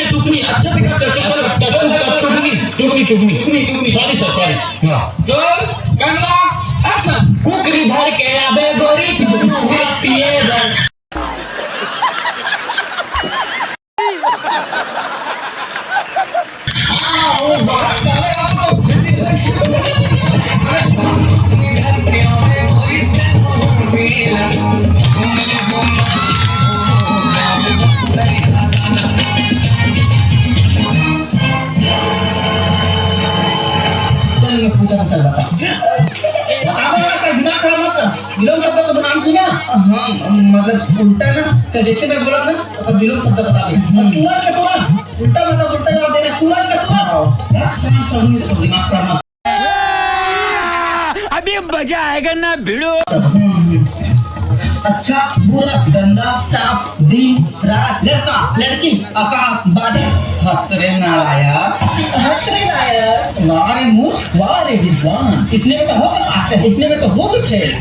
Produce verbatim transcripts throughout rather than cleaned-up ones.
टुकनी, अच्छा से कर, चल, चल, चल, टुकनी, टुकनी, टुकनी, टुकनी, टुकनी, सॉरी सर, सॉरी। हाँ। Roll, camera, action. कुकरी भर के आबे गोरी, टुकनी पिए रे। चल, मैं पूछा था, चल बता। बता, बता, बता, दिमाग खराब मत कर। विलोम शब्द का नाम सुना? हाँ, मतलब उल्टा ना, तो जैसे मैं बोला था, तो विलोम शब्द बता दे। और तुरंत का तुरंत, उल्टा मतलब उल्टा जवाब देना, तुरंत का तुरंत। हाँ। यार, शांत हो, दिमाग खराब मत। अभी मजा आएगा ना भिड़ो। अच्छा, बुरा, गंदा, सांप, दिन, रात, लड़का, लड़की, आकाश, बादल। हत रे नालायक, हत रे नालायक, वाह रे मूर्ख, वाह रे विद्वान। इसमें तो हो, इसमें तो हो खेल।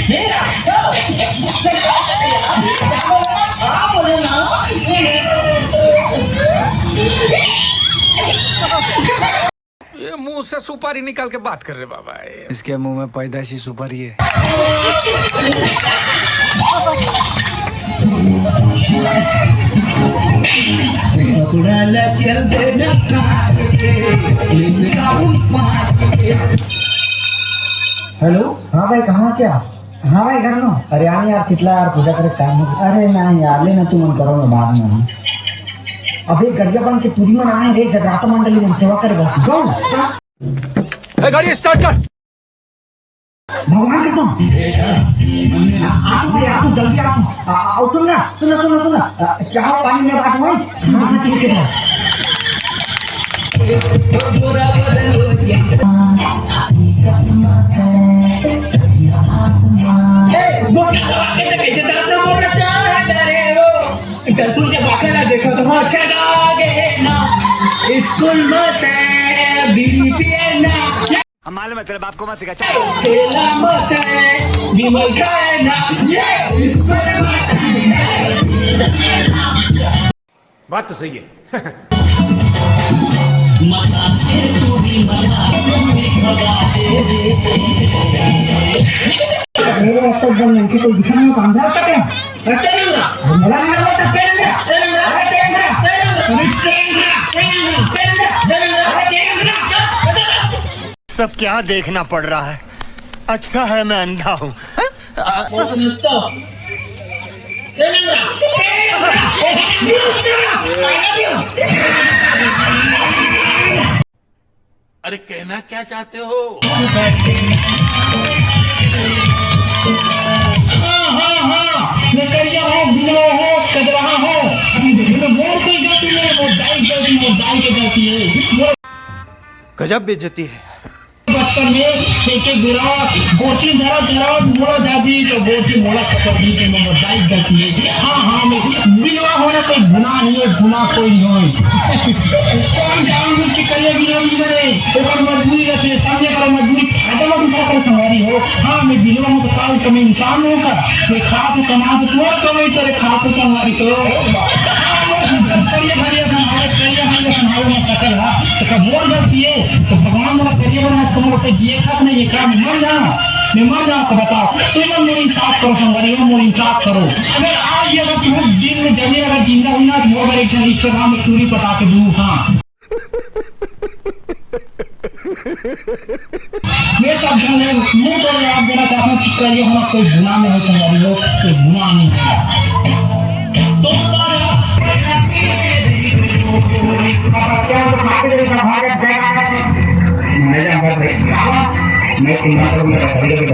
हे रास्ता। क्या बोला? आप बोले ना। ये मुंह से सुपारी निकाल के बात कर रहे बाबा, ये। इसके मुंह में पैदाइशी सुपारी है। हेलो, हाँ भाई, कहाँ से आप? हाँ भाई, घर में। अरे, आने यार, शीतला यार, पूजा करे, टाइम हो गया। अरे नहीं यार, लेना, तुम मन करो ना, बाद में। अबे, गरिया बन के तुरी मन आए रे, जगराता मंडली में सेवा करे बस। गौ। ए, गाड़ी स्टार्ट कर। भगवान कसम। आ, आ, भाई, आ, तू जल्दी आ। आ, आ, सुन ना, सुन ना, सुन ना, सुन ना। आ, चाह पानी में बात हुई। हाँ, हाँ, ठीक है। ए, वो क्या बात है, कैसे डरना बोल रहा है, डरे हो। कल के बातें ना देखो तो अच्छा लागे ना। स्कूल में ते बीड़ी पिए ना। हम मालूम है तेरे बाप को मत सिखा, चल। तेरा मत है, विमल का है ना। ये बात तो सही है। मेरे वास्तव में उनकी कोई दिखा नहीं, काम करता क्या? अरे टेढ़ा, अरे टेढ़ा, अरे टेढ़ा, अरे टेढ़ा, अरे टेढ़ा, अरे टेढ़ा। सब क्या देखना पड़ रहा है? अच्छा है मैं अंधा हूँ। अरे कहना क्या चाहते हो? हाँ, हाँ, हाँ, मैं करिया हूँ, बिलवा हूँ, कदरहा हूँ। मोर कोई गलती नहीं है, मोर दाई गलती, मोर दाई की गलती है। गजब बेइज्जती है। बचपन में छेके बेरा गोरसी धरा धरा मोला दादी तो गोरसी मोला थप्पड़ दी तो मोर दाई गलती है। हाँ, हाँ, मैं बिलवा होना कोई गुनाह नहीं है, गुनाह कोई नहीं है। कौन जानबूझ के करिया बिलवा नहीं बने, ओकर मजबूरी रहते, समझे कर मजबूरी फायदा मत उठा कर संवारी हो। हाँ, मैं बिलवा हूँ तो का, तो मैं इंसान हूँ का? मैं खा तो कमा तो तू कमाई तेरे खा तो संवारी तो। करिया भरिया बनावे, करिया भरिया बनावे में सकल हा। तो कब मोर गलती है? तो भगवान मोला करिया बना, तो मोर पे जिए खात नहीं, ये काम मर जाओ, मैं मर जाओ, तो बताओ। तुम मोर इंसाफ करो, संगवारी हो, मोर इंसाफ करो। अगर आज भी अगर तुम दिन में जमीन अगर जिंदा हुई ना, तो मोर एक जन रिश्तेदार में पूरी पटा के दूँ, हाँ। मैं सब झन ले मुंह तोड़ जवाब देना चाहता हूँ कि करिया होना कोई गुनाह नहीं है, संगवारी हो, कोई गुनाह नहीं है। तो मैं जानता था, मैं चिंता करूंगा, कभी कभी